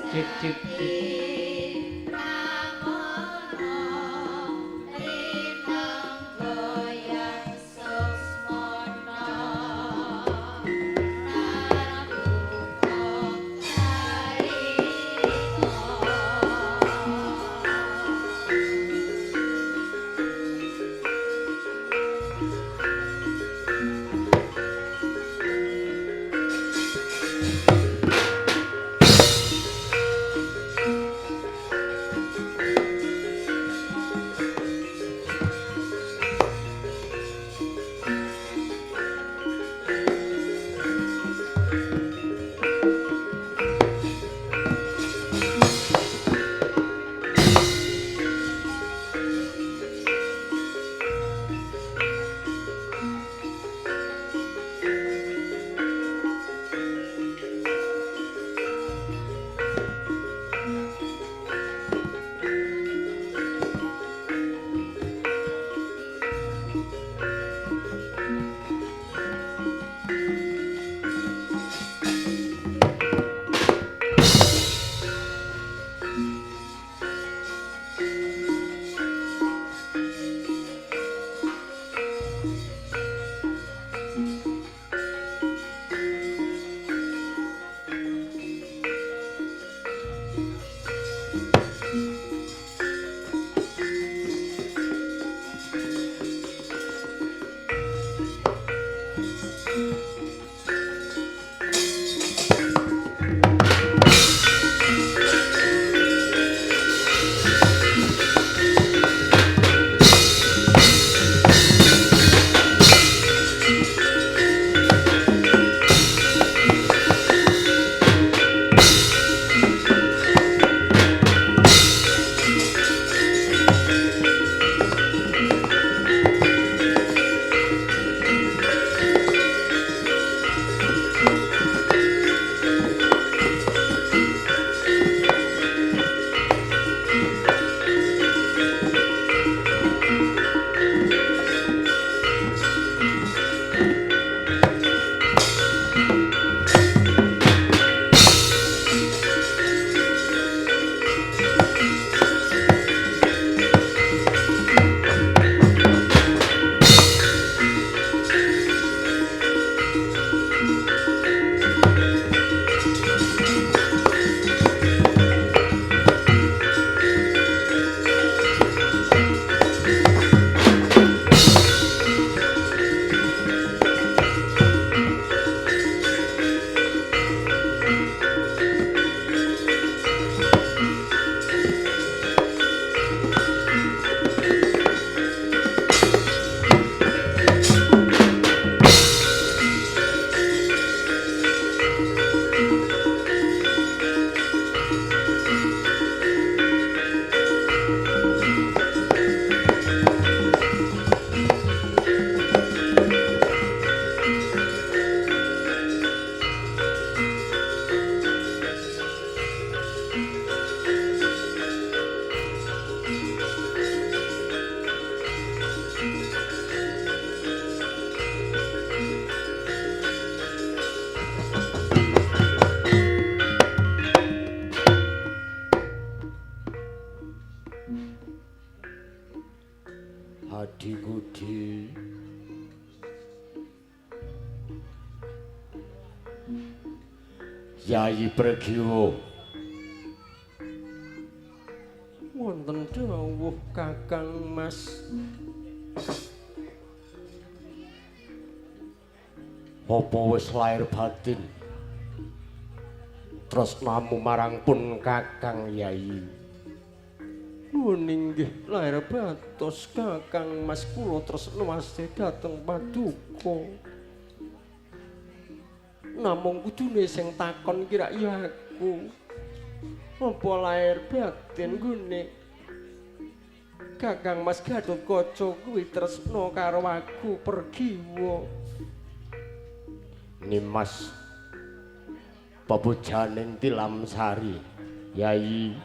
Cik cik cik. Hadi-gudi Yayi Pregiwa wonten dawuh Kakang Mas. Apa wis lair batin tresnamu marang pun Kakang Yayi? Nuwun inggih lair batos Kakang Mas, kula tresna asih dhateng paduka. Namung kudune sing takon kira ya aku. Apa lair batin gune Kakang Mas Gatotkaca kuwi tresna karo aku Pergiwa. Nimas pepujaning Tilamsari Yayi,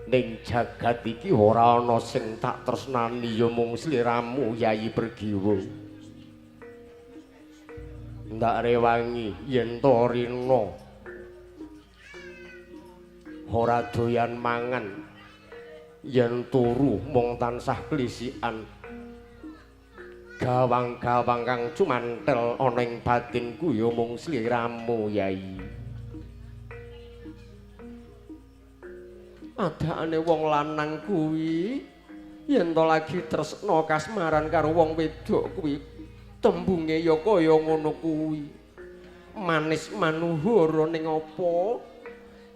ning jagat iki ora ana sing tak tresnani ya mung sliramu Yayi Pregiwa. Ndak rewangi yen to rina Ora doyan mangan. Yen turu mung tansah klisikan. Gawang-gawang kang cumantel ana ing batinku ya mung sliramu, Yai. Adakane wong lanang kuwi yen to lagi tresna kasmaran karo wong wedok kuwi tembunge ya kaya ngono kuwi. Manis manuhara ning apa?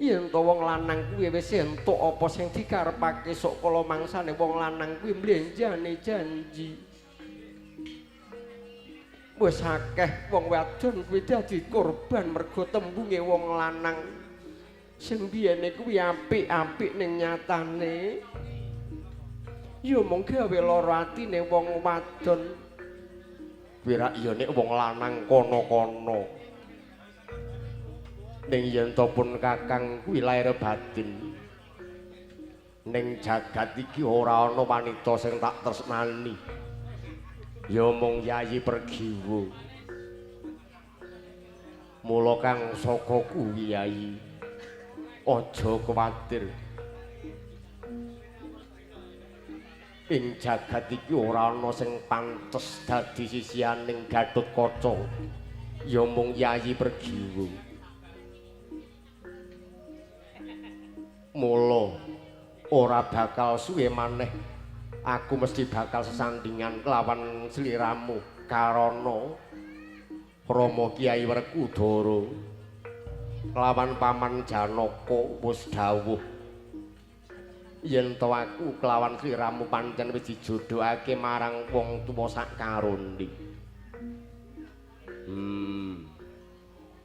Yen to wong lanang kuwi wis entuk apa sing dikarepake sok kala mangsane wong lanang kuwi mlenjane janji. Wis akeh wong wadon kuwi dadi korban mergo tembunge wong lanang. Sing biyene kuwi apik-apik ning nyatane ya mung gawe lara atine wong wadon. Kuwi rak ya nek wong lanang kono-kono. Ning yen to pun kakang kuwi lair batin. Ning jagat iki ora ana wanita sing tak tresnani. Ya mung Yayi Pergiwa. Mula kang saka kuwi Yayi, aja kuwatir. Ing jagat iki ora ana sing pantes dadi sisihaning Gathotkaca. Ya mung Yayi Pergiwa. Mula ora bakal suwe maneh aku mesti bakal sesandingan kelawan sliramu karana Rama Kyai Werkudara kelawan Paman Janaka wis dawuh yen to aku kelawan sliramu pancen wis dijodhokake marang wong tuwa sak karone.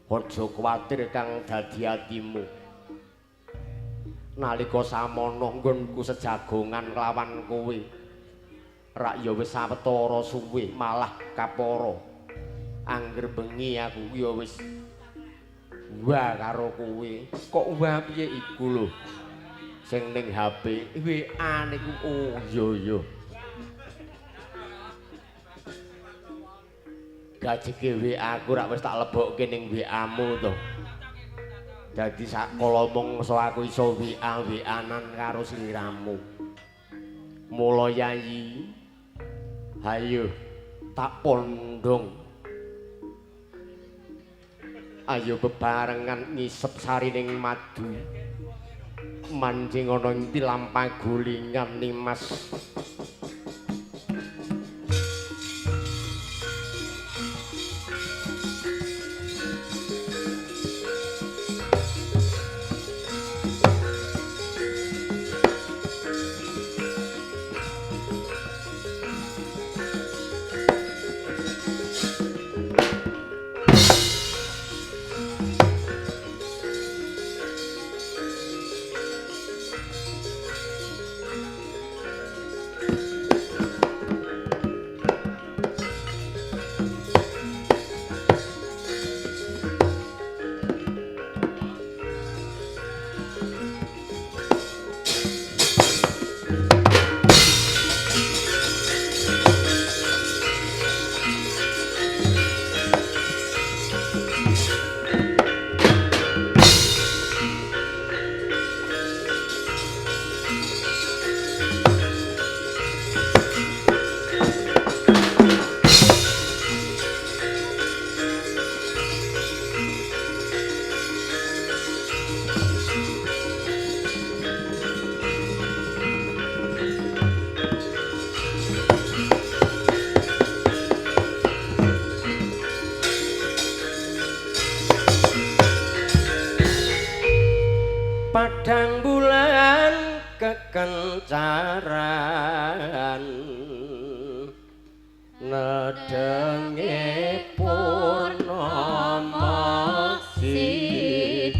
Aja kuwatir kang dadi atimu. Nalika samono nggonku sejagongan kelawan kowe rak ya wis sawetara suwe malah kapara. Angger bengi aku ya wis wa karo kowe. Kok wa piye iku lho sing ning HP WA niku. Oh iya iya. Gajeke WA aku rak wis tak lebokke ning WA-mu to. Dadi sakala mangsa aku iso WA-WA-nan karo sliramu. Mula Yayi, hayo tak pondhong. Ayo bebarengan ngisep sarining madu. Manjing ana ing tilam pagulingan Nimas. Padang bulan kekencaran nedenge purnama sidi.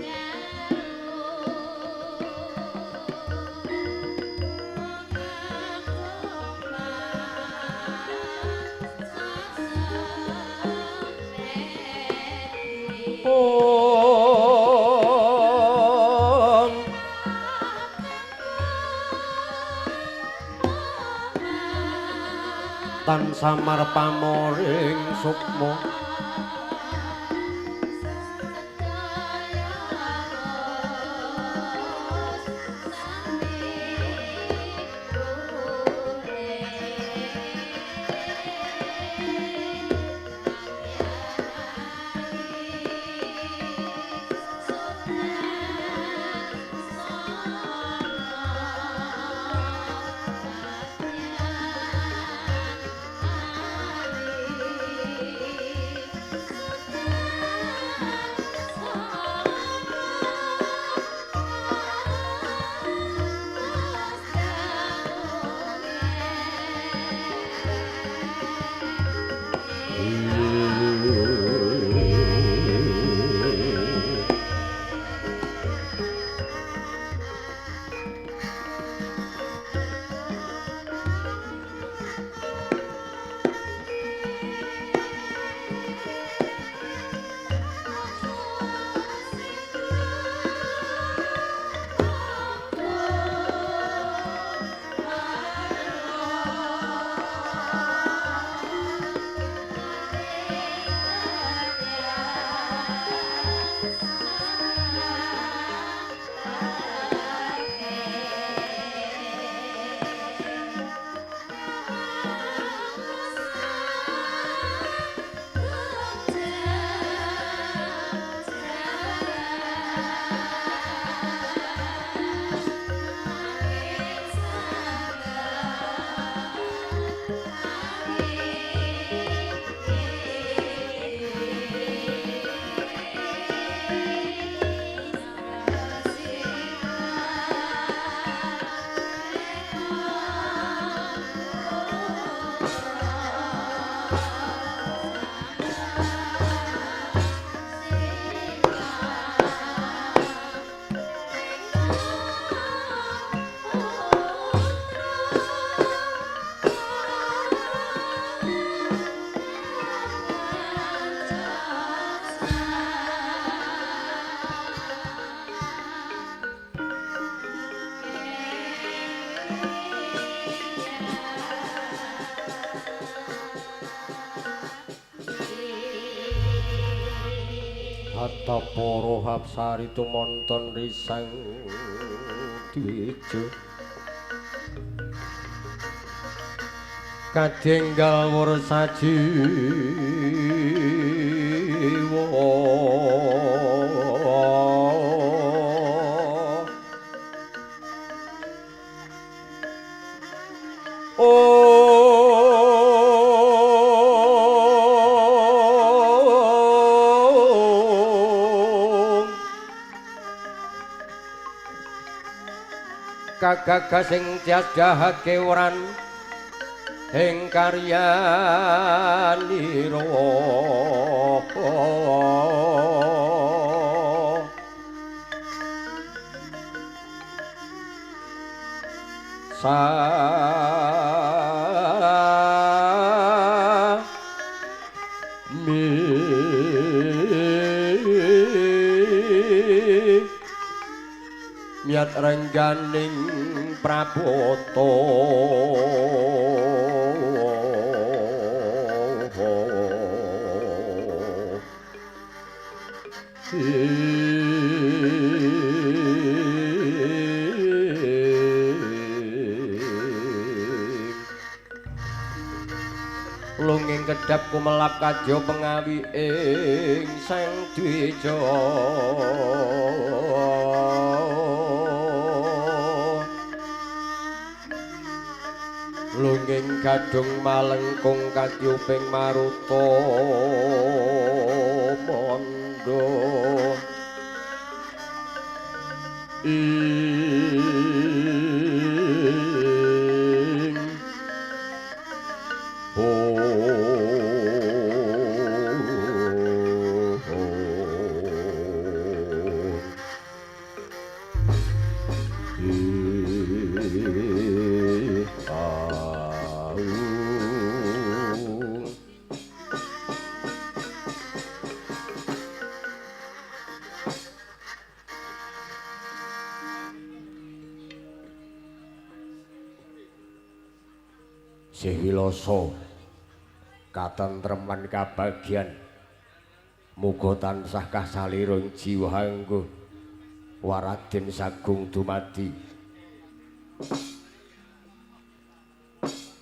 Jauh. Tan samar pamoring sukma. Para hapsari tumonton risang dwija kadenggal wur sajiwa. Kagagas sing tias dahake weran ing karyanira. Sami miat rengganing prabota. Lunging kedhap kumelap kadya pengawi ing Sang Dwija. Lunging gadhung malengkung katyuping maruta mandha. Ing Sih Wiloso. Katentreman kabagyan muga tansah kasalira ing jiwa anggo waraden sagung dumadi.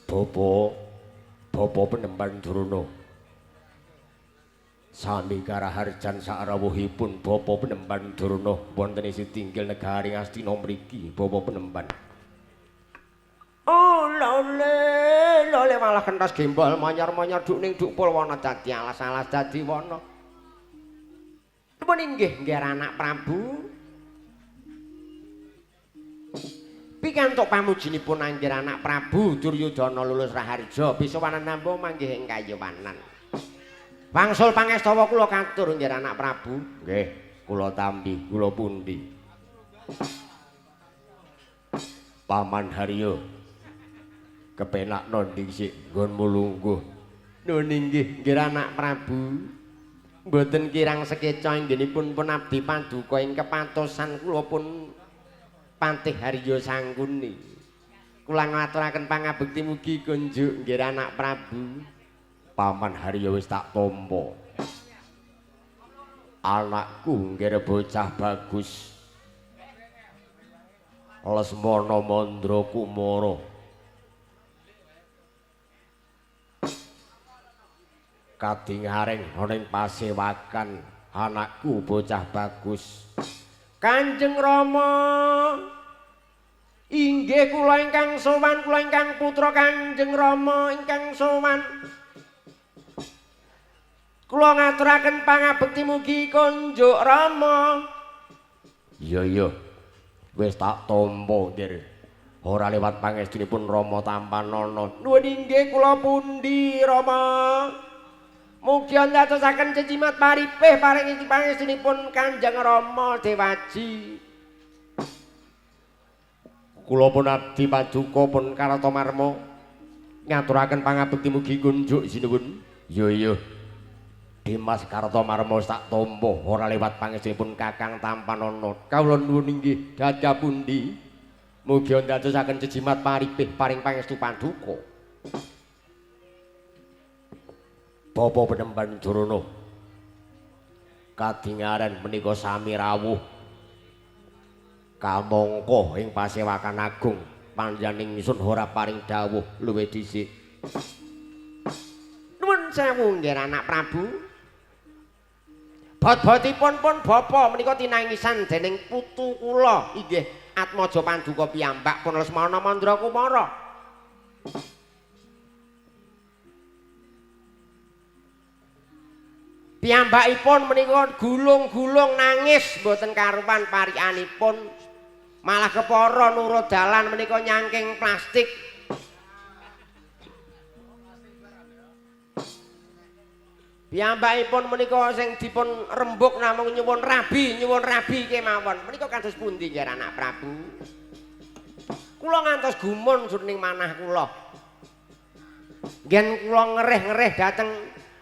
Bapa Penemban Durna sami karaharjan sakrawuhipun Bapa Penemban Durna wonten ing sitinggil negari Ngastina mriki Bapa Penemban. Oh lole lole malah kentas gembol manyar-manyar duk ning duk pulwana dadi alas-alas dadi wana. Nuwun inggih nggih anak Prabu. Pikantuk pamujinipun anggir anak Prabu Duryudana lulus raharja bisawanan nampa manggih ing kayiwanan. Wangsul pangestawa kula katur nggih anak Prabu. Nggih, kula tampi, kula pundi. Paman Haryo kepenakno dhisik nggonmu lungguh. Nuwun inggih nggih anak Prabu. Mboten kirang sekeca anggenipun pun abdi paduka ing kepatosan kula pun Patih Haryo Sangkuni. Kula ngaturaken pangabekti mugi kunjuk nggih anak Prabu. Paman Haryo wis tak tampa. Anakku nggih bocah bagus. Lesmana Mandra Kumara. Kadingareng ana ing pasewakan anakku bocah bagus. Kanjeng Rama inggih kula ingkang sowan, kula ingkang putra Kanjeng Rama ingkang sowan. Kula ngaturaken pangabekti mugi kunjuk Rama. Iya iya wis tak tampa nggih. Ora lewat pangestunipun Rama Tampanana. Nuwun inggih kula pundi Rama. Mugi ndadosaken cecimat paripih paring pangestunipun Kanjeng Rama Dewaji. Kula pun abdi paduka pun Karatamarma ngaturaken pangabekti mugi kunjuk sinuwun. Iya iya. Dimas Karatamarma tak tampa ora lewat pangestunipun Kakang Tampanana. Kawula nuwun inggih dadah pundi. Mugi ndadosaken cecimat paripih paring pangestu paduka. Bapa Penemban Durna kadingaran menika sami rawuh kamangka ing pasewakan agung panjenengan ingsun ora paring dawuh luwih dhisik. Nuwun sewu nggih anak Prabu. Bot-botipun pun bapa menika tinangisan dening putu kula inggih Atmaja Panduka piyambak pun Lesmana Mandra Kumara. Piyambakipun menika gulung-gulung nangis mboten karuan parikanipun, malah kepara nurut dalan menika nyangking plastik. Piyambakipun menika sing dipun rembug namung nyuwun rabi kemawon. Menika kados pundi nggih anak Prabu? Kula ngantos gumun jroning manah kula. Nggen kula ngereh-ngereh dhateng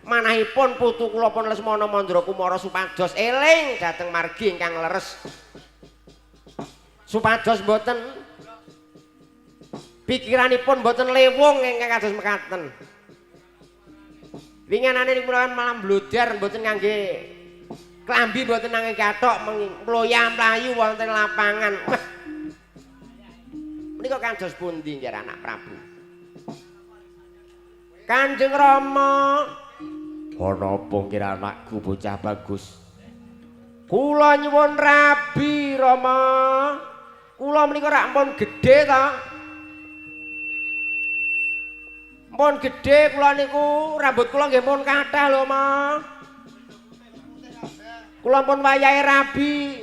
manahipun putu kula pun Lesmana Mandra Kumara supados eling dhateng margi ingkang leres. Supados mboten pikiranipun mboten lewung ingkang kados mekaten. Winginane niku kula malah mblodar mboten ngangge klambi, mboten ngangge kathok, mloya-mlayu wonten lapangan. Menika kados pundi nggih anak Prabu? Kanjeng Rama ana apa nggih anakku bocah bagus? Kula nyuwun rabi Rama. Kula menika rak pun gedhe ta? Pun gedhe kula niku, rambut kula nggih pun kathah lho, Ma. Kula pun wayahe rabi.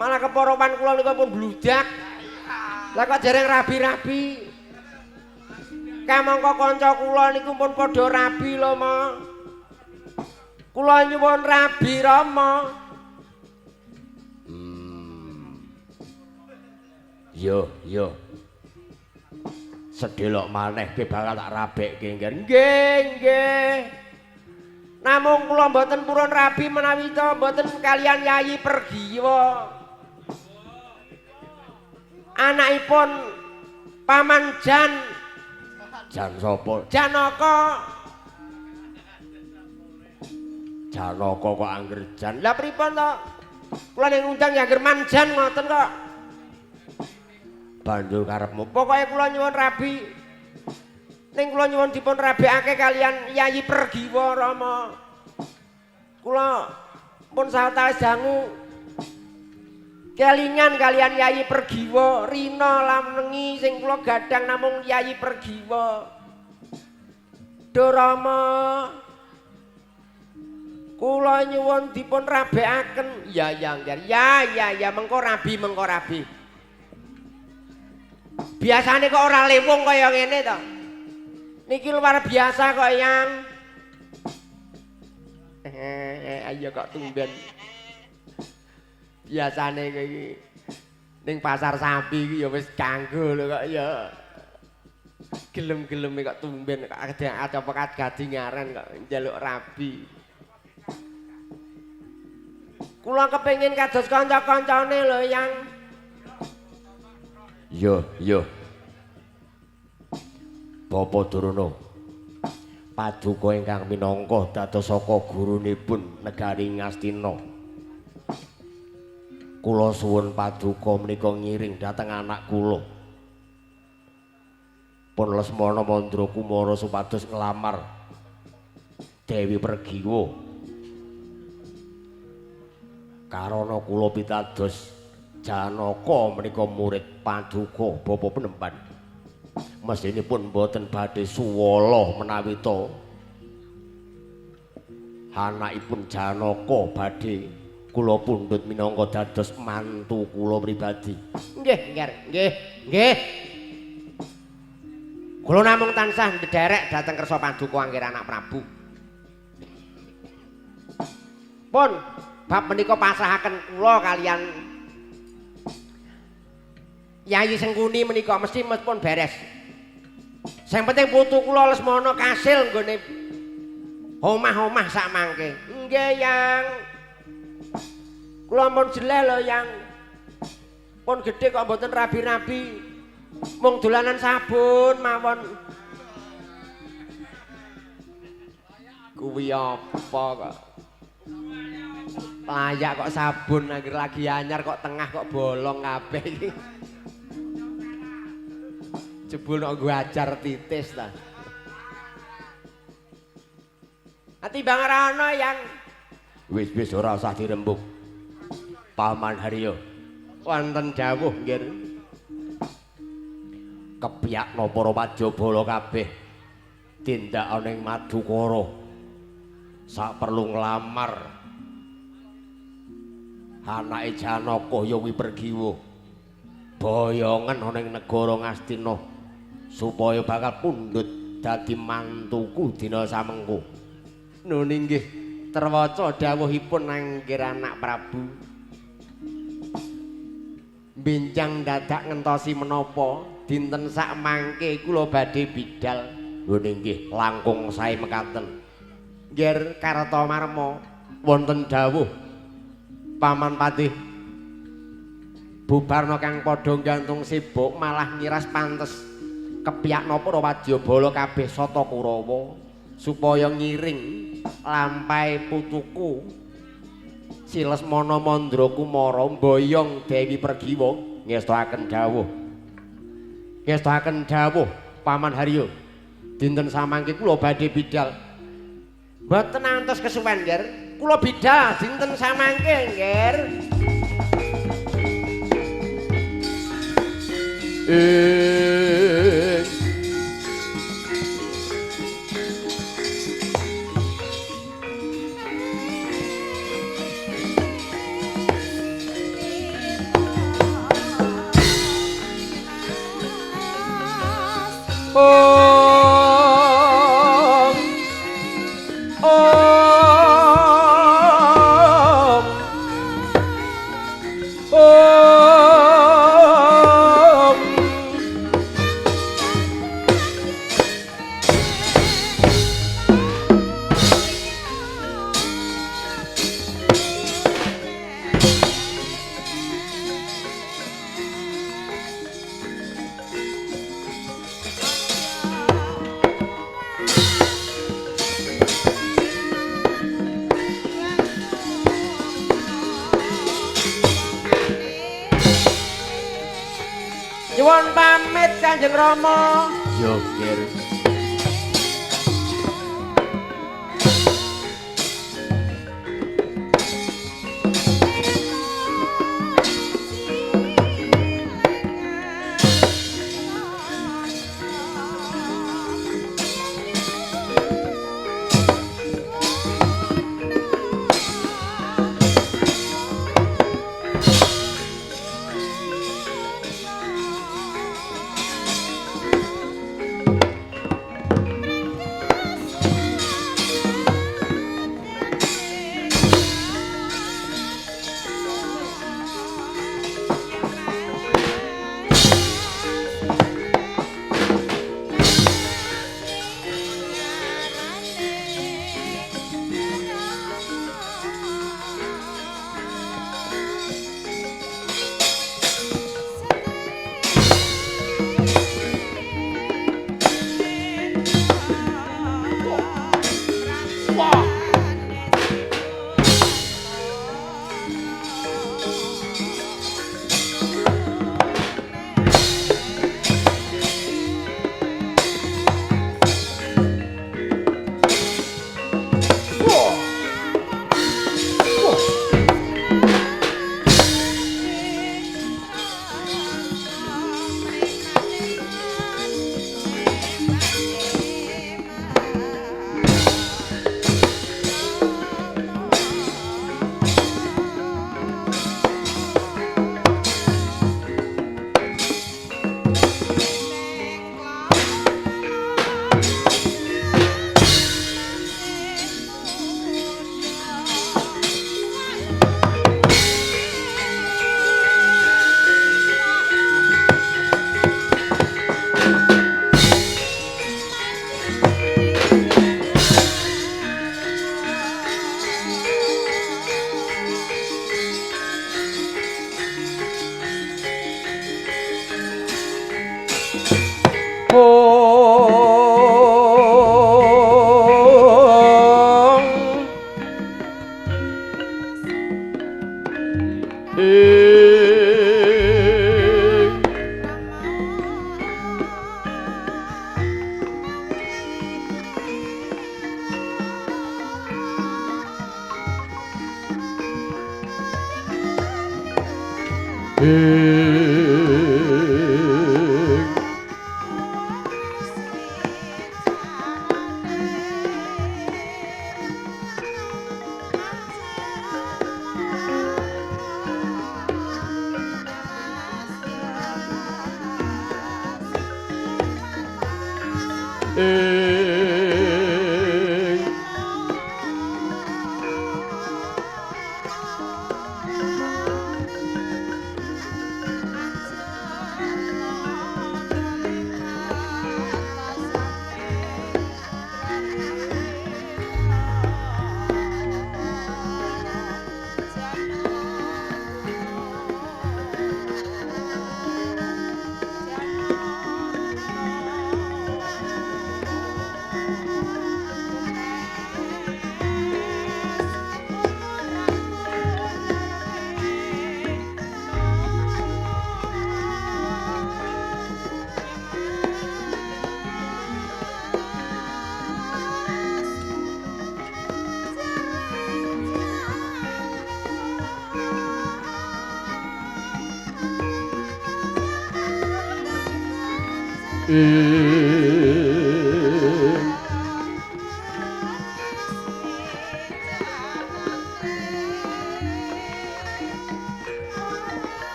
Malah keporowan kula niku pun bludak. Lah kok dereng rabi-rabi? Kamangka kanca kula niku pun padha rabi lho, Ma. Kula nyuwun rabi, Rama. Yo, yo. Sedelok maneh ki bakal tak rabekke nggih. Nggih, nggih. Namung kula mboten purun rabi menawi ta mboten kalian Yayi Pergiwa. Anakipun Paman Jan. Jan sapa? Janaka. Janaka kok angger jan. Lah pripun to? Kula ning ngundang ya angger manjan ngoten kok. Banjur karepmu. Pokoke kula nyuwun rabi. Ning kula nyuwun dipun rabekake kalian Yayi Pergiwa Rama. Kula pun sawetawis dangu kelingan kalian Yayi Pergiwa, rina lan wengi sing kula gadhang namung Yayi Pergiwa. Duh Rama, kula nyuwun dipun rabekaken. Ya ya nggih. Ya ya ya mengko rabi, mengko rabi. Biasane kok ora lewung kaya ngene to. Niki luar biasa kok, Yang. Ayo kok tumben. Biasane iki ning pasar sapi iki ya wis kanggo lho kok ya. Gelem-geleme kok tumben kok ada apa gadingaran kok njaluk rabi. Kula kepengin kados kanca-kancane lho, Yang. Yo, yo. Bapak Durana, paduka ingkang minangka dados saka gurunipun negari Ngastina. Kula suwun paduka menika ngiring dhateng anak kula. Pun Lesmana Mandra Kumara supados nglamar Dewi Pergiwa. Karana kula pitados Janaka menika murid paduka Bapak Penemban. Mesinipun boten badhe suwala menawi to anakipun Janaka badhe kula pundhut minangka dados mantu kula pribadi. Nggih, nggih, nggih, nggih. Kula namung tansah ndherek dhateng kersa paduka anggir anak Prabu. Pun bab menika pasrahaken kula kalian Yayi Sengkuni menika mesti pun beres. Sing penting putu kula Lesmana kasil nggone omah-omah sak mangke. Nggih, Yang. Kula pun jeleh lho, Yang. Pun gedhe kok mboten rabi-rabi. Mung dolanan sabun mawon. Kuwi apa kok? Layak kok sabun angger lagi anyar kok tengah kok bolong kabeh iki. Jebul kok nggo ajar titis ta. Ati bang ora ana, Yang. Wis-wis ora usah dirembug. Paman Haryo wonten dawuh nggih. Kepiyakna para wadyabala kabeh tindak ana ing Madukara. Sak perlu nglamar anake Janaka ya kuwi Pergiwa. Boyongen ana ing negara Ngastina supaya bakal pundhut dadi mantuku dina samengko. Nun inggih terwaca dawuhipun anggir anak Prabu. Benjang dadak ngentosi menapa dinten sak mangke kula badhe bidal. Nun inggih langkung sae mekaten. Nggih Kartamarma wonten dawuh Paman Patih. Bubarna kang padha gantung sibuk malah ngiras pantes kepiyakna para wadyabala kabeh sata Kurawa supaya ngiring lampahe putuku Si Lesmana Mandra Kumara mboyong Dewi Pergiwa. Ngestoaken dawuh. Ngestoaken dawuh Paman Haryo. Dinten samangke kula badhe bidal. Mboten antos kesuwen, Nger. Kula bidal dinten samangke, Nger. Om Om Om Kanjeng Rama. Yo, Ger.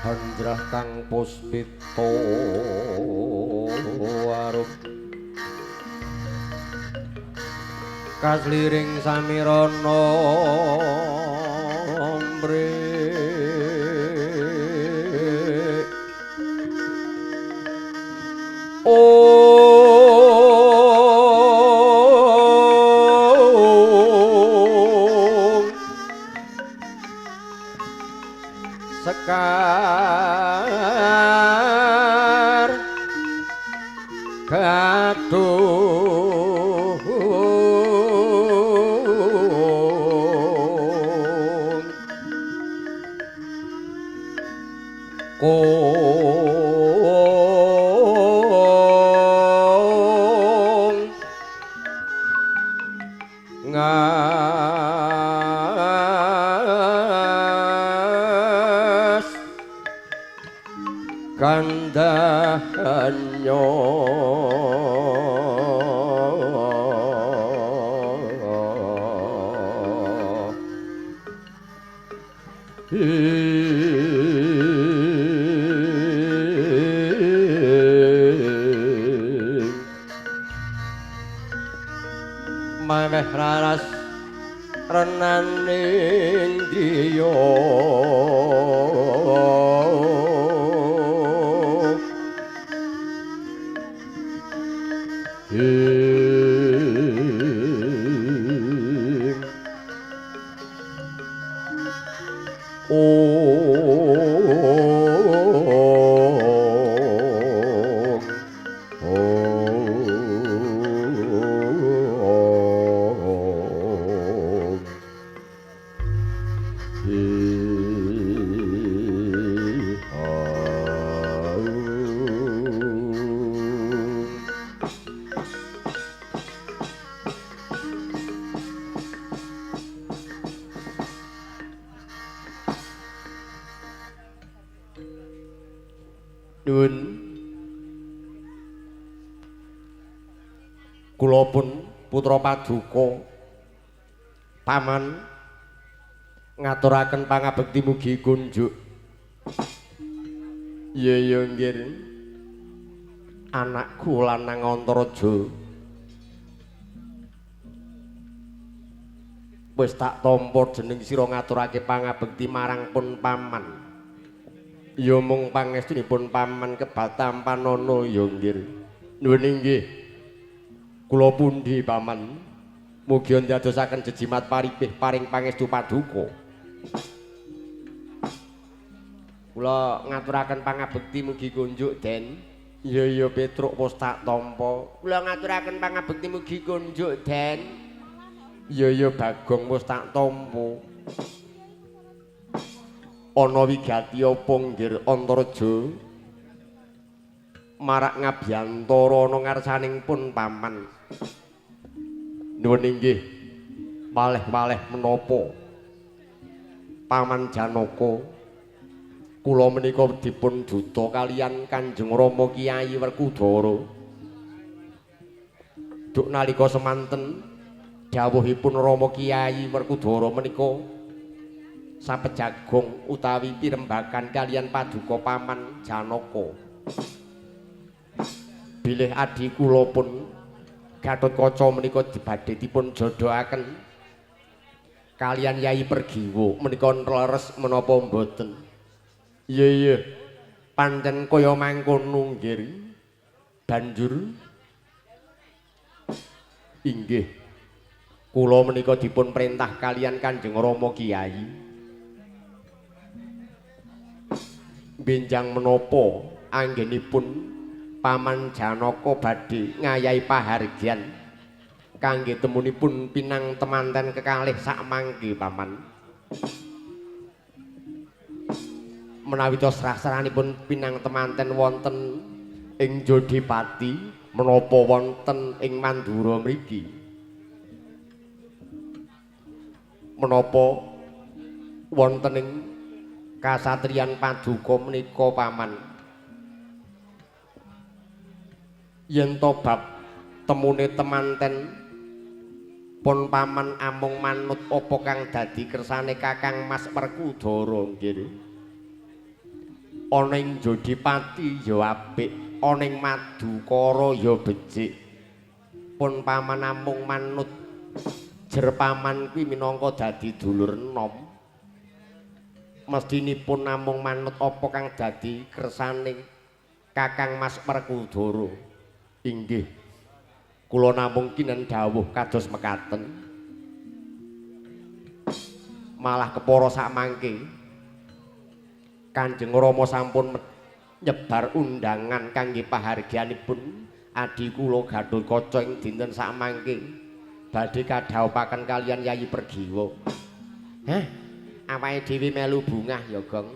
Handrah kang puspita arup kasliring samirana mri Om Sekar Gaduh Kong Ngas Kandhanyo Maweh raras renaning diya Nuwun. Kula pun putra paduka paman ngaturaken pangabekti mugi kunjuk. Iya iya nggih. Anakku lanang Antaraja. Wis tak tampa jeneng sira ngaturake pangabekti marang pun paman. Ya mung pangestunipun paman kebatampanana ya nggih. Nuwun inggih. Kula pundi paman? Mugi ndadosaken jejimat paripih paring pangestu paduka. Kula ngaturaken pangabekti mugi kunjuk Den. Iya iya Petruk wis tak tampa. Kula ngaturaken pangabekti mugi kunjuk Den. Iya iya Bagong wis tak tampa. Ana wigati apa nggir Antaraja? Marak ngabiyantara ana ngarsaning pun paman. Nuwun inggih. Malih-malih menapa? Paman Janaka, kula menika dipun duta kaliyan Kanjeng Rama Kyai Werkudara. Duk nalika semanten dawuhipun Rama Kyai Werkudara menika sapejagong utawi pirembagan kaliyan paduka paman Janaka. Bilih adi kula pun Gatotkaca menika badhe dipun jodhoaken kaliyan Yai Pergiwa menika leres menapa mboten? Iya iya pancen kaya mangkono nggih. Banjur inggih kula menika dipun perintah kaliyan Kanjeng Rama Kyai. Benjang menapa anggenipun Paman Janaka badhe ngayahi pahargyan kangge temunipun pinang temanten kekalih sakmangke paman. Menawi ta srah-srahanipun pinang temanten wonten ing Jodipati menapa wonten ing Mandura mriki? Menapa wonten ing kasatriyan paduka menika paman? Yen to bab temune temanten pun paman amung manut apa kang dadi kersane Kakang Mas Werkudara nggih. Ana ing Jodipati ya apik, ana ing Madukara ya becik. Pun paman namung manut jer paman kuwi minangka dadi dulur enom. Mestinipun namung manut apa kang dadi kersane Kakang Mas Werkudara. Inggih. Kula namung kinen dawuh kados mekaten. Malah kepara sakmangke Kanjeng Rama sampun nyebar undangan kangge pahargyanipun adi kula Gathotkaca ing dinten sakmangke badhe kadhawuhaken kaliyan Yayi Pergiwa. Hah? Awake dhewe melu bungah ya, Gong.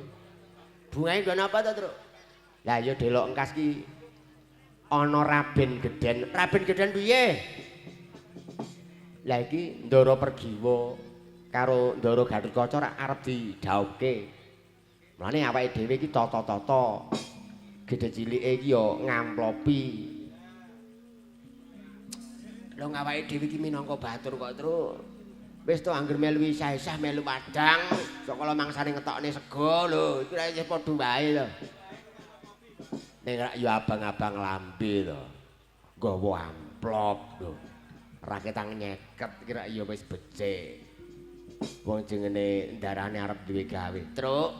Bungahe nggon apa to, Truk? Lah ya delok engkas ki ana Raben Gedhen. Raben Gedhen piye? Lah iki Ndara Pergiwa karo Ndara Gathotkaca rak arep didhawuhke. Mulane awake dhewe iki tata-tata. Gedhe cilike iki ya ngamplopi. Lho awake dhewe iki minangka batur kok, Truk. Wis to angger melu isah-isah melu padang, saka mangsane ngetokne sego lho, iki ra padha wae lho. Ning rak ya abang-abang lambe to. Nggawa amplop lho. Raketang nyeket iki rak ya wis becik. Wong jenenge ndarane arep duwe gawe. Truk.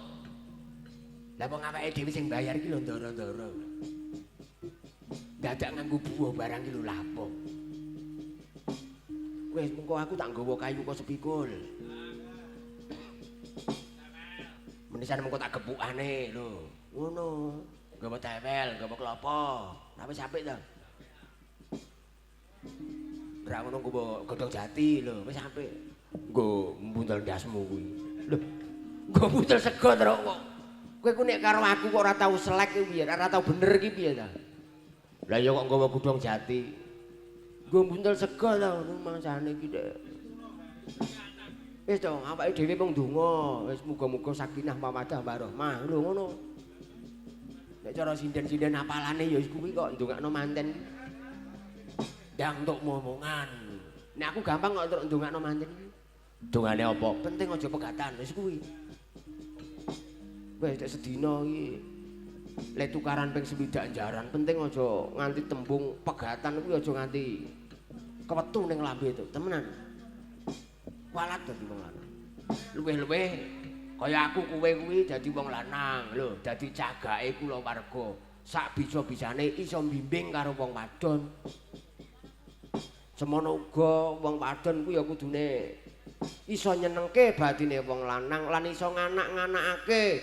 Lah wong awake dhewe sing bayar iki lho ndara-ndara. Dadak nganggo buah barang iki lho lapo. Wis mengko aku tak nggawa kayu kok sepikul. Menisan mengko tak gepukane lho. Ngono. Nggawa tewel, nggawa klopo. Lah wis apik to. Ora ngono nggawa godhong jati lho, wis apik. Nggo mbuntel ndasmu kuwi. Lho, nggo mbuntel sego terus kok. Kowe ku nek karo aku kok ora tau selek ki piye, ora tau bener ki piye ta? Lah ya kok nggawa godhong jati. Nggo mbuntel sego ta ngono mangsane iki dek. Wis to, awake dhewe mung ndonga, wis muga-muga sakinah mawaddah warahmah. Lho ngono. Nek cara sinden-sinden apalane ya wis kuwi kok ndongakno manten. Ndang entuk momongan. Nek aku gampang kok entuk ndongakno manten iki. Dongane apa? Penting aja pegatan, wis kuwi. Wis nek sedina iki le tukaran ping 60 jaran, penting aja nganti tembung pegatan kuwi aja nganti kewetu ning lambe itu, temenan. Kualat dadi wong lanang. Luwih-luwih kaya aku kowe kuwi dadi wong lanang lho, dadi cagake kulawarga. Sak bisa-bisane iso mbimbing karo wong wadon. Semono uga wong wadon kuwi ya kudune iso nyenengke batine wong lanang lan iso nganak-nganakake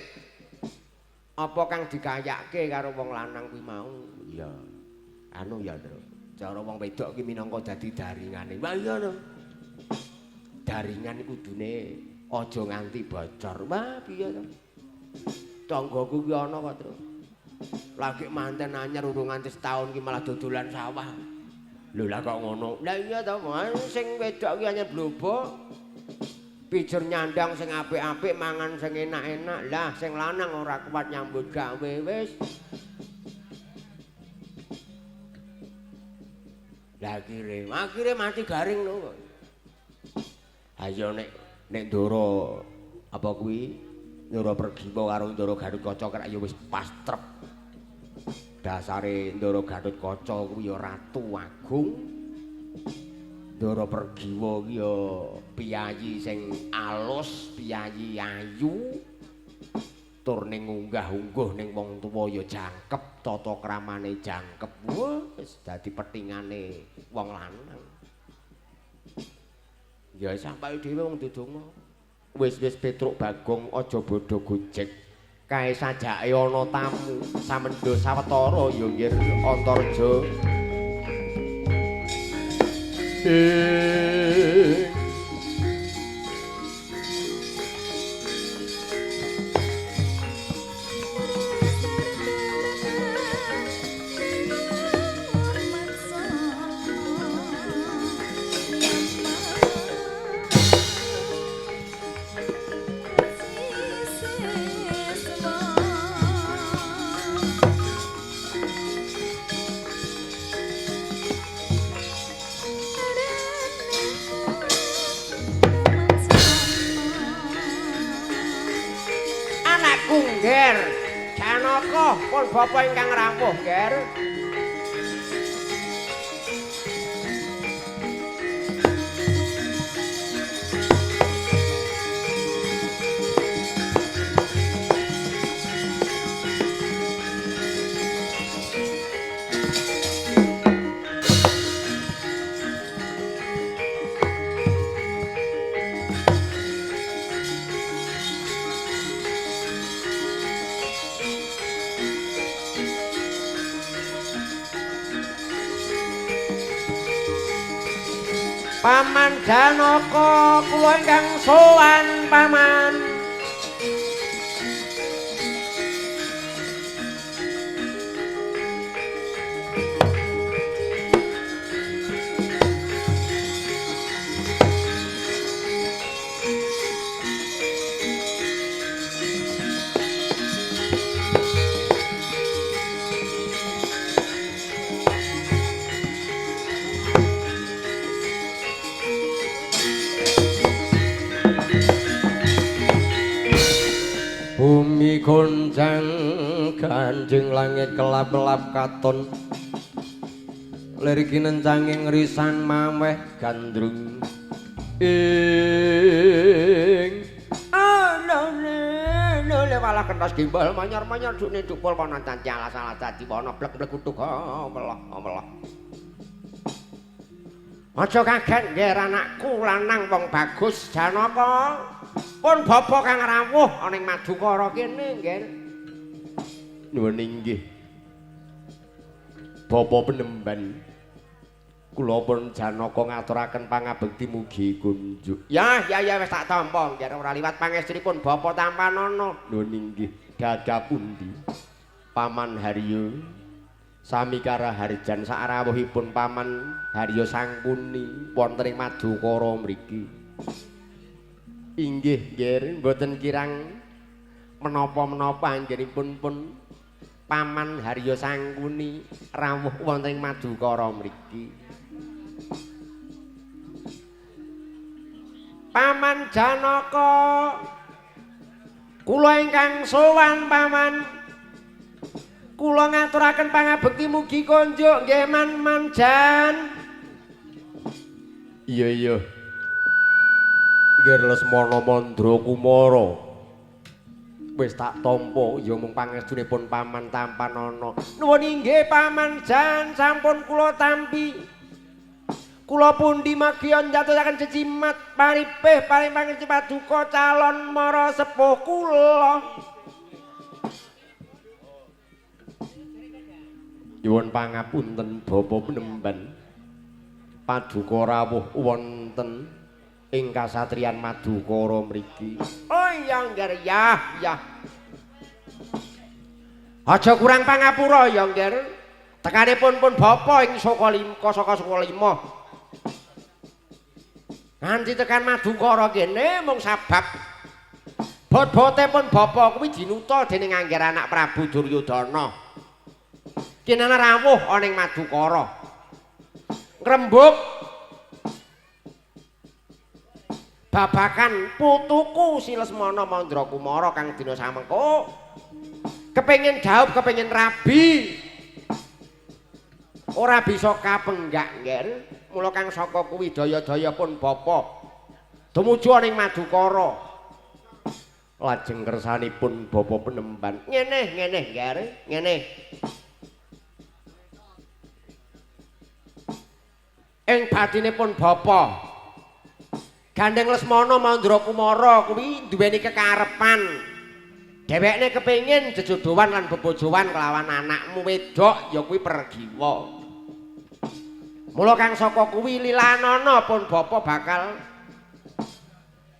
apa kang dikayake karo wong lanang kuwi mau. Iya. Anu ya, Tru. Cara wong wedok ki minangka dadi daringane. Wah iya to. Daringan kudune aja nganti bocor. Wah piye to? Tanggaku ki ana kok, Tru. Lagi manten anyar urung nganti setahun ki malah dodolan sawah. Lho lah kok ngono. Lah iya to, sing wedok ki anyar blobok. Pijer nyandang sing apik-apik, mangan sing enak-enak. Lah sing lanang ora kuat nyambut gawe wis. Lah akhire mati garing lho kok. Ayo nek Ndara apa kuwi? Ndara Pergiwa karo Ndara Gathotkaca krak ya wis pas trep. Dasare Ndara Gathotkaca kuwi ya ratu agung. Ndara Pergiwa kuwi ya piyayi sing alus, piyayi ayu. Tur ning unggah-ungguh ning wong tuwa ya jangkep, tata kramane jangkep. Wah, wis dadi petingane wong lanang. Ya sampai dhewe wong ndedonga. Wis-wis Petruk Bagong aja bodho gojek. Kae sajake ana tamu samendha sawetara ya nggir Antarja. Anakku ngger. Janaka pun bapa ingkang rawuh, Ger. Paman Janaka kula ingkang sowan paman. Bumi goncang ganjing langit kelap-kelap katon lir kinencanging risan maweh gandrung ing alane walah kentos gimbal manyar-manyar dukne dupol kono canci alas-alas dadi wana blek-blek kutuk melah-melah. Aja kaget ngger anakku lanang wong bagus Janaka. Pun bapa kang rawuh ana ing Madukara kene nggih. Nuwun inggih. Bapa penemban kula pun Janaka ngaturaken pangabekti mugi kunjuk. Ya ya ya wis tak tampa nggih ora liwat pangestunipun bapa tampanana. Nuwun inggih. Gagah pundi Paman Haryo sami karaharjan sarawuhipun Paman Haryo Sangkuni wonten ing Madukara mriki. Inggih nggih mboten kirang menapa-menapa anggenipun pun Paman Haryo Sangkuni rawuh wonten ing Madukara mriki. Paman Janaka kula ingkang sowan paman. Kula ngaturaken pangabekti mugi konjuk nggih man manjan. Iya iya. Nggih Lesmana Mandra Kumara. Wis tak tampa ya mung pangestunipun paman tampanana. Nuwun inggih paman jan sampun kula tampi. Kula pundi magya njatuhaken cecimat paripih paring pangestu paduka calon mara sepuh kula. Nyuwun pangapunten Bapa penemban. Paduka rawuh wonten ing kasatriyan Madukara mriki. Oh iya ngger ya ya. Aja kurang pangapura ya ngger. Tekanipun pun bapa ing saka saka lima. Nganti tekan Madukara kene mung sabab bot-bote pun bapa kuwi dinuta dening angger anak Prabu Duryudana. Kinana rawuh ana ing Madukara. Ngrembug babakan putuku si Lesmana Mandra Kumara kang dina samengko kepengin dhaup kepengin rabi ora bisa kapenggak ngger. Mula kang saka kuwi daya-daya pun bapa tumuju ana ing Madukara. Lajeng kersanipun bapa penemban ngene ngene ngger ngene. Ing batinipun bapa Gandeng Lesmana Mandra Kumara kuwi duweni kekarepan. Dhewekne kepengin jejodohan lan bebojoan kelawan anakmu wedok ya kuwi Pergiwa. Mula kang saka kuwi lilanana pun bapa bakal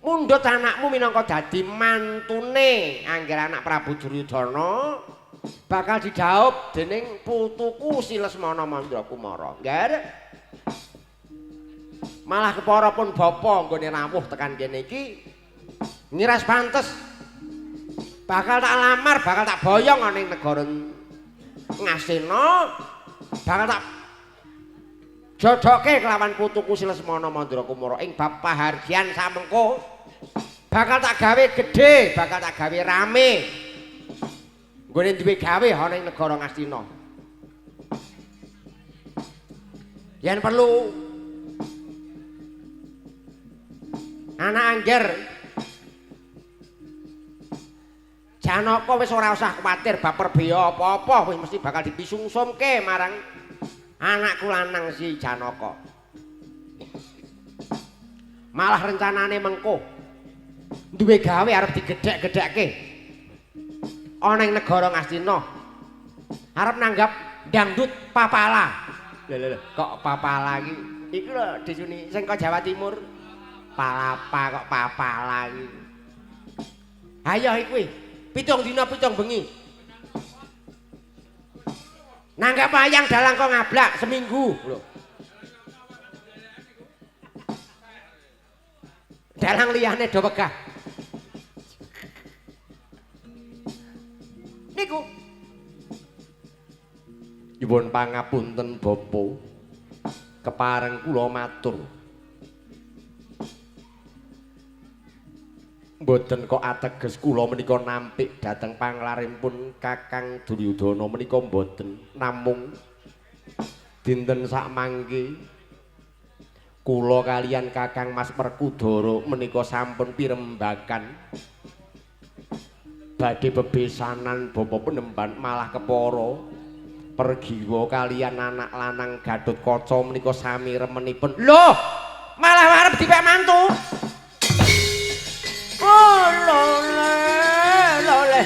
mundhut anakmu minangka dadi mantune angger anak Prabu Duryudana bakal didhaup dening putuku si Lesmana Mandra Kumara. Ngger. Malah kepara pun bapa nggone rawuh tekan kene iki ngiras pantes bakal tak lamar, bakal tak boyong ana ing negara Ngastina, bakal tak jodohke kelawan putuku si Lesmana Mandra Kumara ing bab pahargyan samengko bakal tak gawe gedhe, bakal tak gawe rame. Nggone duwe gawe ana ing negara Ngastina. Yen perlu anak angger Janaka wis ora usah kuwatir bab perbeya apa-apa, wis mesti bakal dipisungsumke marang anakku lanang si Janaka. Malah rencanane mengko duwe gawe arep digedhek-gedhekke ana ing negara Ngastina. Arep nanggap dangdut papala. Lho lho kok papala iki? Iku lho desune sing kok Jawa Timur. Palapa kok papala iki. Ayo iki 7 dina 7 bengi. Nanggap wayang dalang kok ngablak seminggu lho. Dalang liyane do wegah. Niku nyuwun pangapunten Bapa. Kepareng kula matur. Mboten kok ateges kula menika nampik dhateng panglaripun Kakang Duryudana menika mboten, namung dinten sakmangke kula kalian Kakang Mas Werkudara menika sampun pirembakan badhe bebesanan Bapa Penemban malah kepara pergiwa kalian anak lanang Gatotkaca menika sami remenipun. Lho, malah arep dipek mantu. Oh, lole, lole.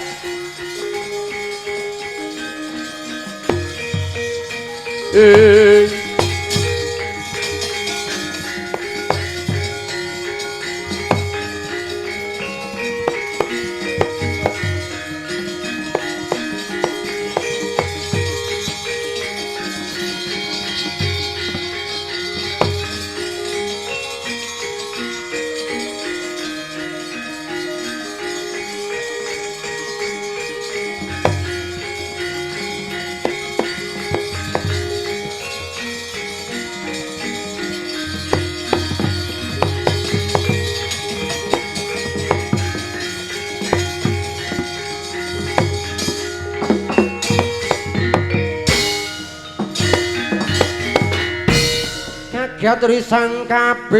Kaget risang kabirangu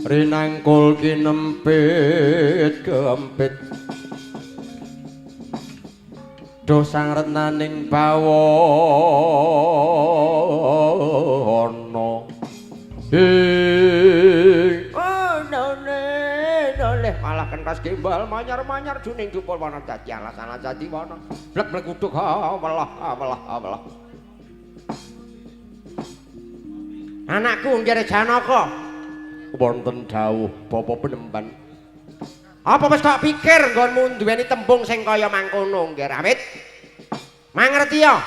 rinangkul kinempit kempit do sang retnaning bawana ing onone noleh malah kentas gembal manyar-manyar juning jupul wana dadi alasan dadi wana blek-blek uduk welah welah welah. Anakku nggih Janaka. Wonten dawuh Bapa Penemban. Apa wis tak pikir nggonmu duweni tembung sing kaya mangkono nggih awit? Mangerti ya?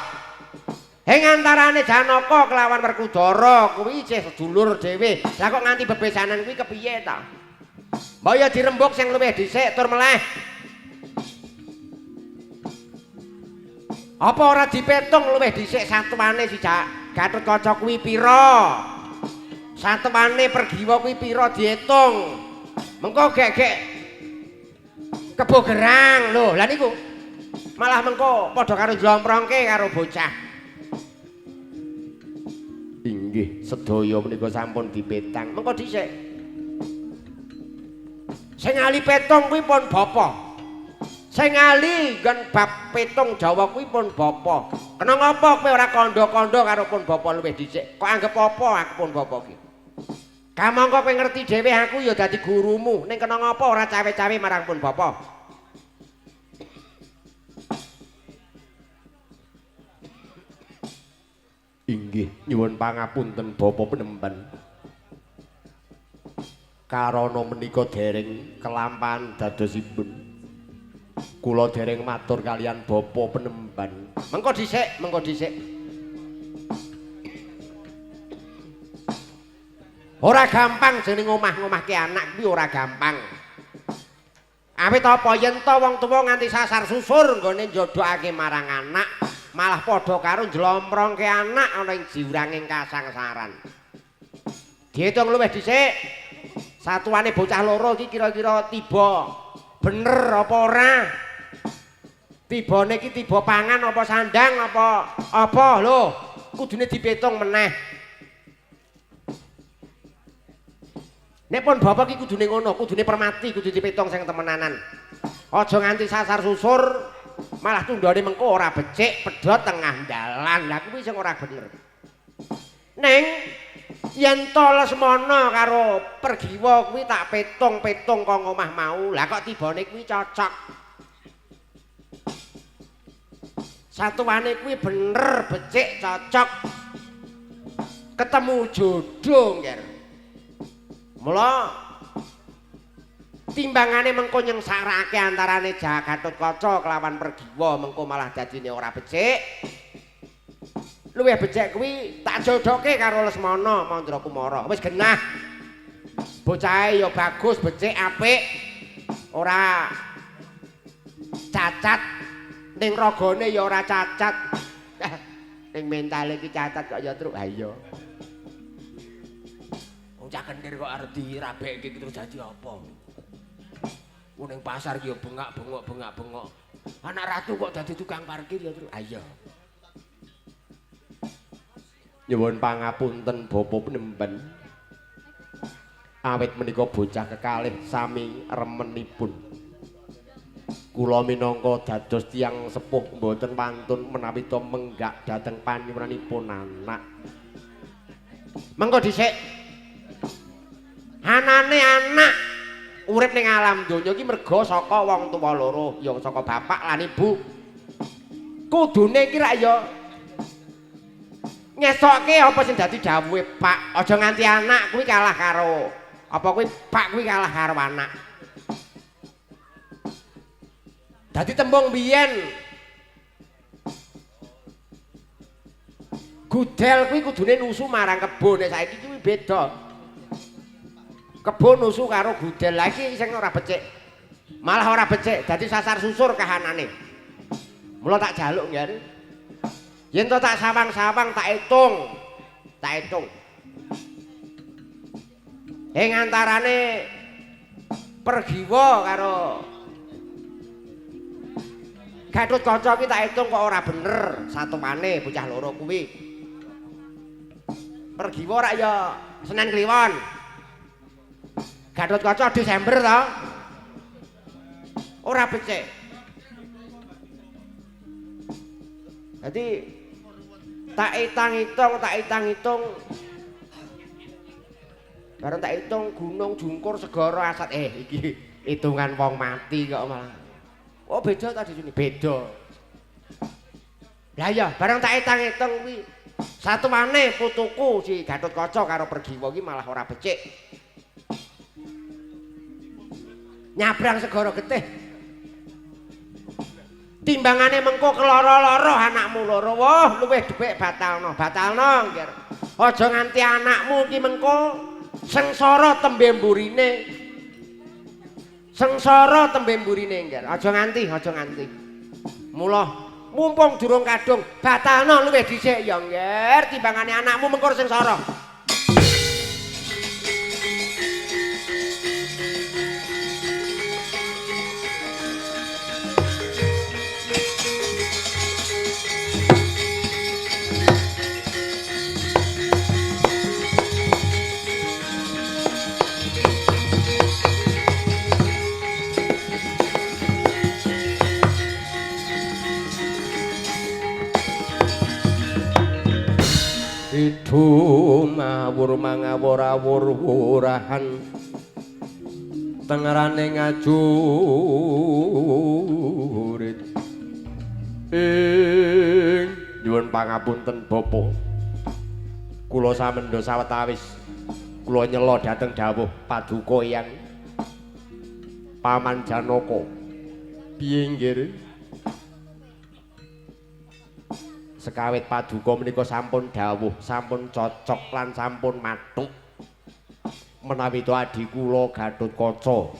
Ing antarane Janaka kelawan Werkudara kuwi isih sedulur dhewe. Lah kok nganti bebesanan kuwi kepiye ta? Mbok ya dirembug sing luwih dhisik tur meleh. Apa ora dipetung luwih dhisik satuane si Gatotkaca kuwi pira? Satuane Pergiwa kuwi pira diitung. Mengko gek-gek kebo gerang lho. Lah niku malah mengko padha karo njlomprongke karo bocah. Inggih, sedaya menika sampun dipetang. Mengko dhisik. Sing ali petung kuwi pun bapa. Sing ali nggon bab petung Jawa kuwi pun bapa. Kena ngapa kowe ora kandha-kandha karo pun bapa luwih dhisik? Kok anggep apa aku pun bapa ki? Kamangka kowe ngerti dhewe aku ya dadi gurumu. Ning kena ngapa ora cawe-cawe marang pun bapa? Inggih, nyuwun pangapunten Bapa Penemban. Karana menika dereng kelampahan dadosipun. Kula dereng matur kalian Bapa Penemban. Mengko dhisik, mengko dhisik. Ora gampang jeneng omah-omahke anak kuwi ora gampang. Awit apa yen to wong tuwa nganti sasar susur nggone njodhokake marang anak, malah padha karo njlomprongke anak ana ing juranging kasangsaran. Diitung luwih dhisik. Satuane bocah loro iki kira-kira tiba Bener apa ora? Tibane iki tiba pangan apa sandang apa apa lho? Kudune dipitung meneh. Nek pun bapak iki kudune ngono, kudune permati, kudu dipitung sing temenanan. Aja nganti sasar susur malah tundhone mengko ora becik, pedhot tengah dalan. Lah kuwi sing ora bener. Ning yen to Lesmana karo Pergiwa kuwi tak petung-petung kok omah mau. Lah kok tibane kuwi cocok. Satuane kuwi bener becik cocok. Ketemu jodoh, Ngger. Mula timbangane mengko nyengsarake antarane Gatotkaca kelawan Pergiwa mengko malah dadine ora becik. Luwih becik kuwi tak jodohke karo Lesmana Mandra Kumara. Wis genah. Bocahe ya bagus, becik, apik. Ora cacat. Ning ragane ya ora cacat. Ning mentale iki cacat kok ya truk. Ha iya. Wong cah kentir kok arep dirabekke terus dadi apa? Wong ning pasar ki ya bengak-bengok bengak-bengok. Anak ratu kok dadi tukang parkir ya truk. Ha iya. Nyuwun pangapunten Bapak Penemben. Awit menika bocah kekalih sami remenipun. Kula minangka dados tiyang sepuh mboten wantun menawi to menggak dhateng panyuwunanipun anak. Mengko dhisik. Anane anak urip ning alam donya iki merga saka wong tuwa loro, ya saka bapak lan ibu. Kudune iki rak ya ngesokke apa sing dadi dawuhe Pak, aja nganti anak kuwi kalah karo apa kuwi Pak kuwi kalah karo anak. Dadi tembung biyen gudel kuwi kudune nusu marang kebo, nek saiki kuwi beda. Kebo nusu karo gudel, lha iki sing ora becik. Malah ora becik, dadi sasar susur kahanane. Mula tak jaluk nggih. Yen to tak sawang-sawang tak hitung. Tak hitung. Ing antarane Pergiwa karo Gatotkaca kuwi tak hitung kok ora bener satuane bocah loro kuwi. Pergiwa rak ya Senen Kliwon. Gatotkaca Desember to. Ora becik. Dadi tak hitang-hitung, tak hitang-hitung. Bareng tak hitung gunung jungkur segara asat. Iki hitungan wong mati kok malah. Oh beda ta di sini? Beda. Lah iya, bareng tak hitang-hitung kuwi satuane putuku si Gatotkaca karo Pergiwa iki malah ora becik. Nyabrang segara getih. Timbangane mengko keloro-loro anakmu loro. Wah, luwih dhuwit batalno, batalno nggih. Aja nganti anakmu ki mengko sengsara tembe mburine. Sengsara tembe mburine nggih. Aja nganti, aja nganti. Mula mumpung durung kadung, batalno luwih dhisik ya nggih, timbangane anakmu mengko sengsara. Idhu mawur mangawur-awur wurahan tengerane ngajurit ing nyuwun pangapunten Bapak. Kula samendha sawetawis kula nyela dhateng dawuh paduka Eyang Paman Janaka. Piye nggih? Sekawit paduka menika sampun dawuh, sampun cocok lan sampun mathuk. Menawi to adi kula Gatotkaca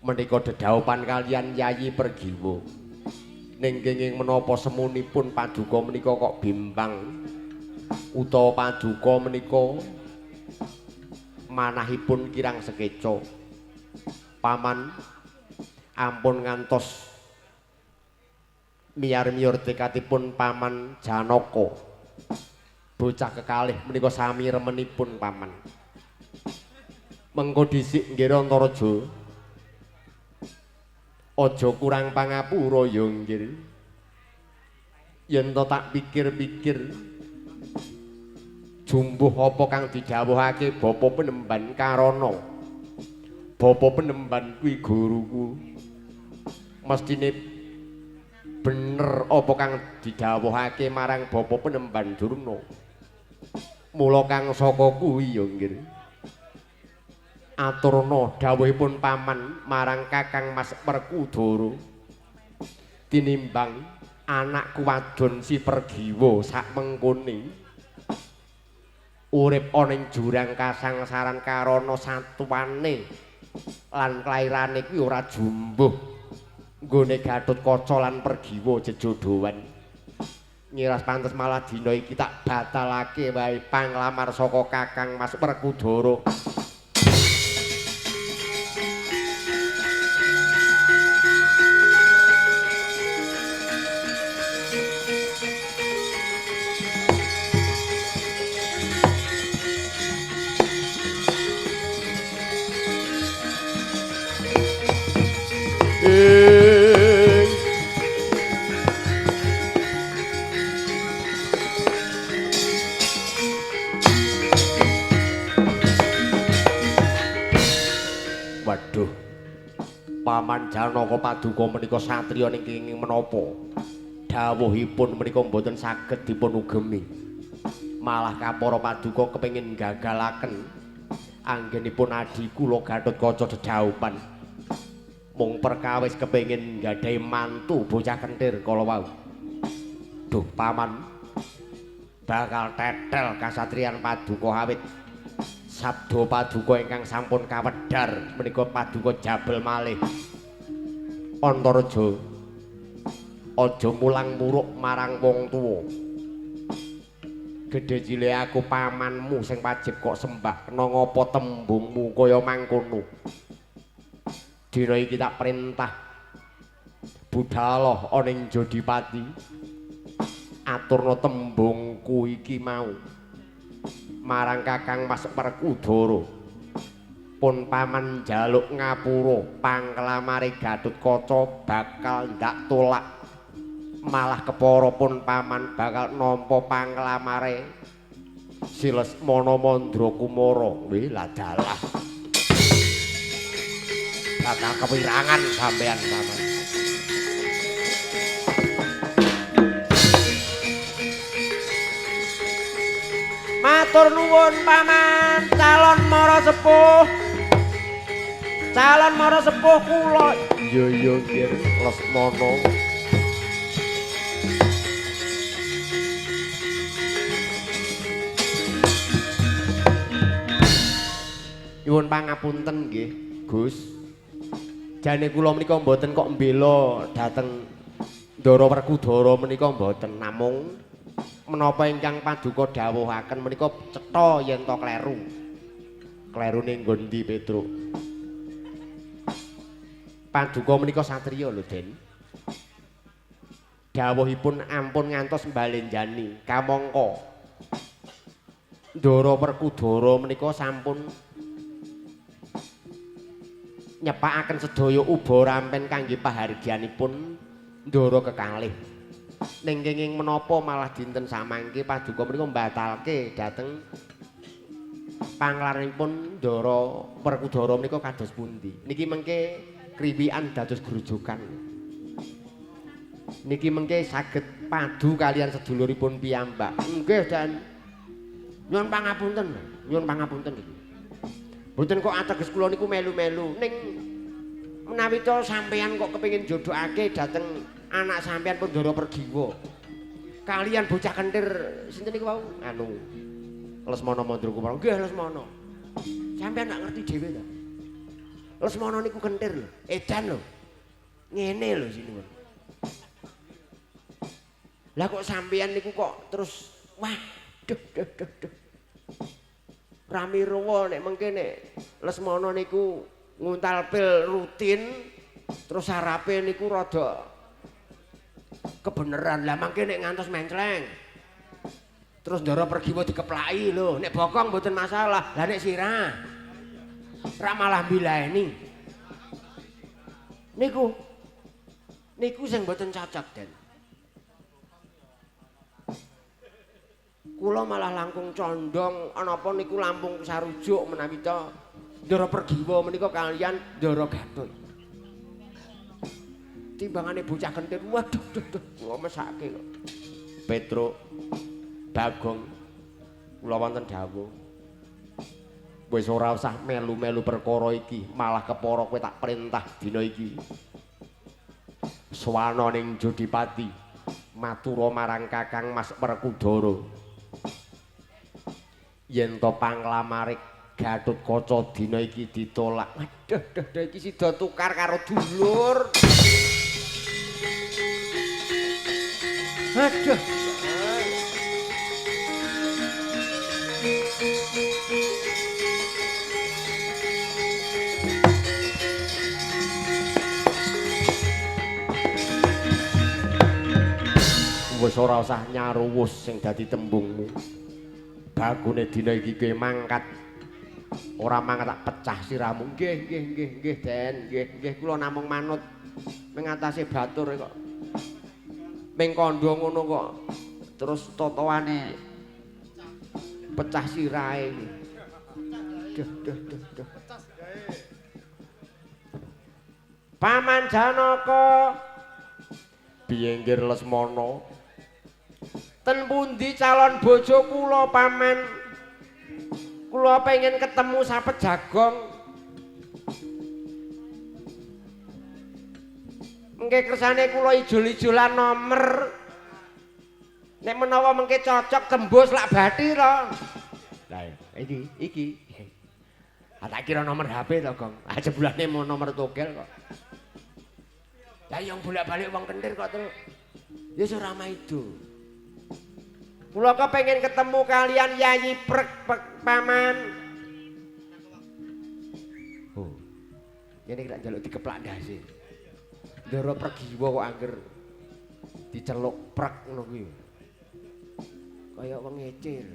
menika dedhaupan kalian Yayi Pergiwa. Ning kenging menapa semunipun paduka menika kok bimbang utawa paduka menika manahipun kirang sekeca. Paman ampun ngantos miyar-miyur tekadipun Paman Janaka. Bocah kekalih menika sami remenipun Paman. Mengko dhisik nggih Antareja. Aja kurang pangapura ya nggih. Yen to tak pikir-pikir jumbuh apa kang didhawuhake Bapa Penemban Karana. Bapa Penemban kuwi guruku. Mestine bener apa kang didhawuhake marang Bapa Penemban Durna. Mula kang saka kuwi ya nggih. Aturna dawuhipun Paman marang Kakang Mas Werkudara. Tinimbang anakku wadon si Pergiwa sak mengkone urip ana ing jurang kasangsaran karana satuwane lan klairane kuwi ora jumbuh nggone Gatotkaca lan Pergiwa jejodhoan. Ngiras pantes malah dina iki tak batalake wae panglamar saka Kakang Mas Werkudara. Waduh, Paman Janaka paduka menika satriya ning kenging menapa? Dawuhipun menika mboten saged dipun ugemi. Malah kapara paduka kepengin gagalaken anggenipun adhi kula Gatotkaca dedhaupan. Mung perkawis kepengin nggadahi mantu bocah kentir kala wau. Duh, Paman bakal tetel kasatriyan paduka awit sabda paduka ingkang sampun kawedhar menika paduka jabel malih. Antareja, aja mulang muruk marang wong tuwa. Gedhe cilik aku pamanmu sing wajib kok sembah kena ngapa tembungmu kaya mangkono. Dina iki tak perintah budhaloh ana ing Jodipati. Aturna tembungku iki mau marang Kakang Mas Werkudara. Pun Paman njaluk ngapura panglamare Gatotkaca bakal ndak tolak. Malah kepara pun Paman bakal nampa panglamare Si Lesmana Mandrakumara. Wih lah dalah. Bakal kewirangan sampean Paman. Matur nuwun Paman, calon mara sepuh. Calon mara sepuh kula. Iya iya nggih Lesmana. Nyuwun pangapunten nggih, Gus. Jane kula menika mboten kok mbela dhateng Ndara Werkudara menika mboten, namung menapa ingkang paduka dawuhaken menika cetha yen to kleru. Klerune nggon ndi, Petruk? Paduka menika satriya lho, Den. Dawuhipun ampun ngantos mbalenjani kamangka Ndara Werkudara menika sampun nyepakaken sedaya uba rampen kangge pahargyanipun Ndara kekalih. Ning kenging menapa malah dinten samangke paduka menika mbatalke dhateng panglaranipun Ndara Werkudara menika kados pundi. Niki mengke kriwikan dados grojogan. Niki mengke saged padu kalian seduluripun piyambak. Nggih, Dan. Nyuwun pangapunten, nyuwun pangapunten iki. Mboten kok ateges kula niku melu-melu. Ning menawi to sampeyan kok kepengin jodhokake dhateng anak sampeyan pun Ndara Pergiwa. Kalian bocah kentir sinten niku wau? Anu Lesmana Mandrakumara. Nggih, Lesmana. Sampeyan gak ngerti dhewe ta? Lesmana niku kentir lho, edan lho. Ngene lho sinuwun. Lah kok sampeyan niku kok terus wah duh duh duh duh. Rami ruwa nek mengke nek Lesmana niku Nguntal pil rutin terus sarape niku rada kebeneran. Lah mangke nek ngantos mencleng. Terus Ndara Pergiwa dikeplaki lho, nek bokong mboten masalah. Lah nek sirah rak malah mbilaeni. Niku niku sing mboten cocok, Den. Kula malah langkung condong anapa niku lampung sarujuk menawi ta Ndara Pergiwa menika kalian Ndara Gatut. Timbangane bocah kentir, waduh duh duh kula mesake kok. Petruk Bagong kula wonten dawuh. Wis ora usah melu-melu perkara iki, malah kepara kowe tak perintah dina iki. Swana ning Jodipati matura marang Kakang Mas Werkudara. Yen to panglamare Gatotkaca dina iki ditolak. Waduh duh duh iki sida tukar karo dulur. Aduh. Wis ora usah nyaruwus sing dadi tembungmu. Bagune dina iki kowe mangkat. Ora mangkat tak pecah sirahmu. Nggih nggih nggih nggih Den, nggih nggih kula namung manut ming atase batur kok. Ming kandha ngono kok terus totoane pecah sirahe iki. Duh duh duh duh. Paman Janaka piye nggir Lesmana? Ten pundi calon bojo kula paman? Kula pengen ketemu sapet jagong. Mengke kersane kula ijol-ijolan nomer. Nek menawa mengke cocok tembus lak bathi to. Lah iki iki. Ah tak kira nomor HP to, Gong. Ah jebulane mau nomor togel kok. Lah yang bolak-balik wong kentir kok terus. Ya wis ora maido. Kula kepengin ketemu kalian Yayi Prek paman. Oh. Ngene iki lak njaluk dikeplak ndase. Ndara Pergiwa kok angger diceluk prek ngono kuwi. Kaya wong ngecil.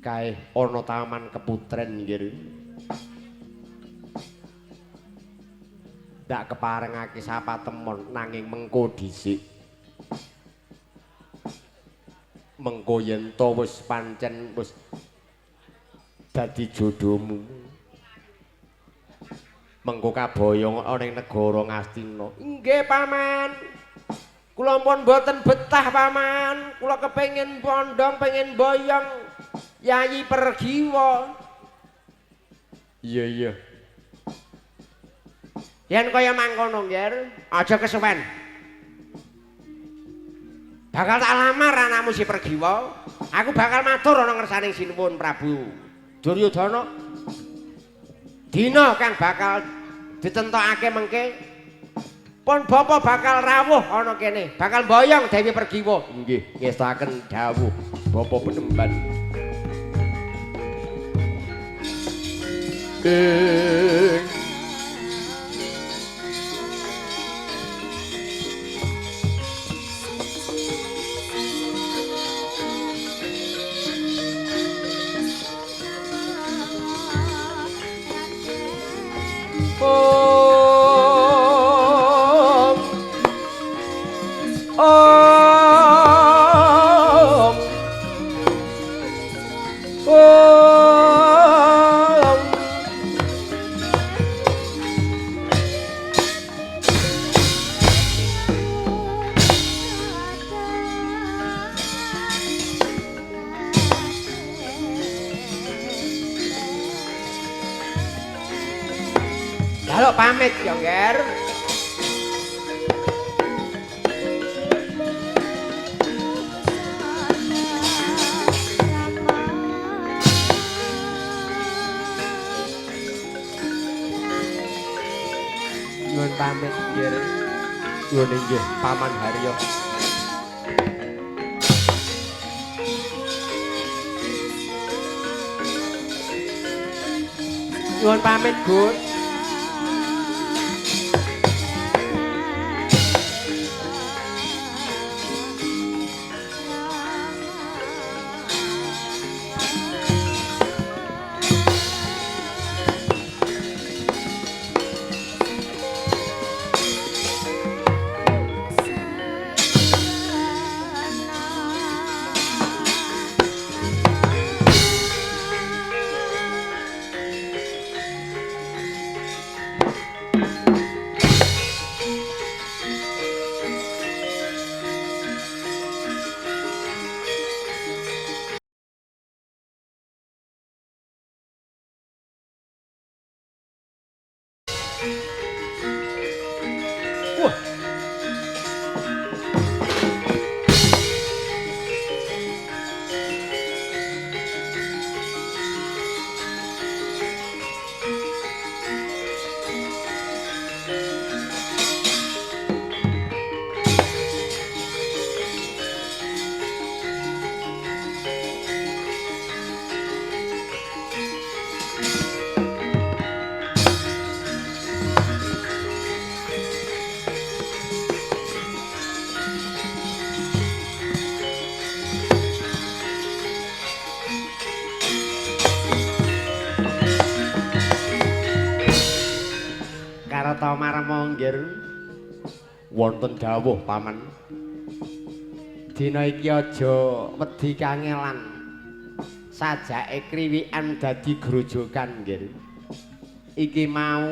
Kae ana taman keputren nggir. Ndak keparengake sapa temon nanging mengko dhisik. Mengko yen to wis pancen wis dadi jodohmu. Mengko kaboyong ana ning negara Ngastina. Nggih paman. Kula pun mboten betah paman. Kula kepengin pondong, pengen boyong Yayi Pergiwa. Iya iya. Yen kaya mangkono nggih, aja kesuwen. Bakal tak lamar anakmu si Pergiwa. Aku bakal matur ana ngersaning Sinuwun Prabu Duryudana. Dina kang bakal ditentokake mengke pun bapa bakal rawuh ana kene, bakal mboyong Dewi Pergiwa. Nggih, ngestoaken dawuh Bapa Penemban. Om Om Om. Jaluk pamit ya, Nger. Nyuwun pamit, Nger. Nyuwun inggih Paman Haryo. Nyuwun pamit, Gus. Wah. Karta marma nggir wonten dawuh paman. Dina iki aja wedi kangelan. Sajake kriwikan dadi grojogan nggir. Iki mau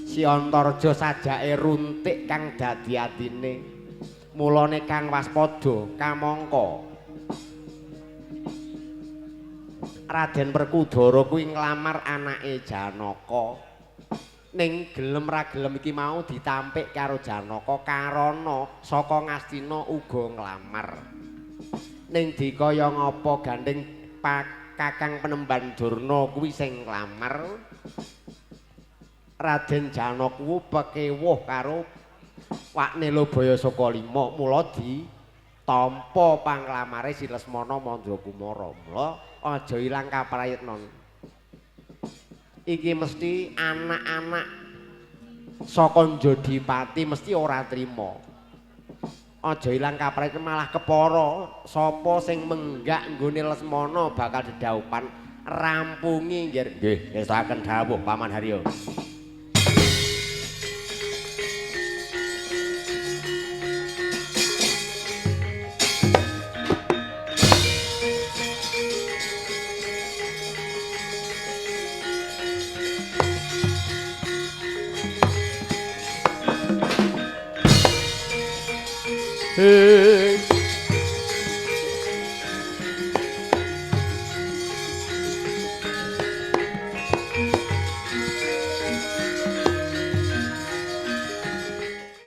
si Antarja sajake runtik kang dadi atine. Mulane kang waspada kamangka Raden Werkudara kuwi nglamar anake Janaka. Ning gelem ra gelem iki mau ditampik karo Janaka karana saka Ngastina uga nglamar. Ning dikaya ngapa gandeng Kakang Penemban Durna kuwi sing nglamar. Raden Janaka kuwi pekewuh karo Wak Nilabaya saka lima mula ditampa panglamare si Lesmana Mandrakumara. Mula aja ilang kaprayitnan. Iki mesti anak-anak saka Jodipati mesti ora trima. Aja ilang kaprayitnan malah kepara sapa sing menggak nggone Lesmana bakal dedhaupan rampungi nggih. Nggih, ngestokaken dawuh Paman Haryo. Hey.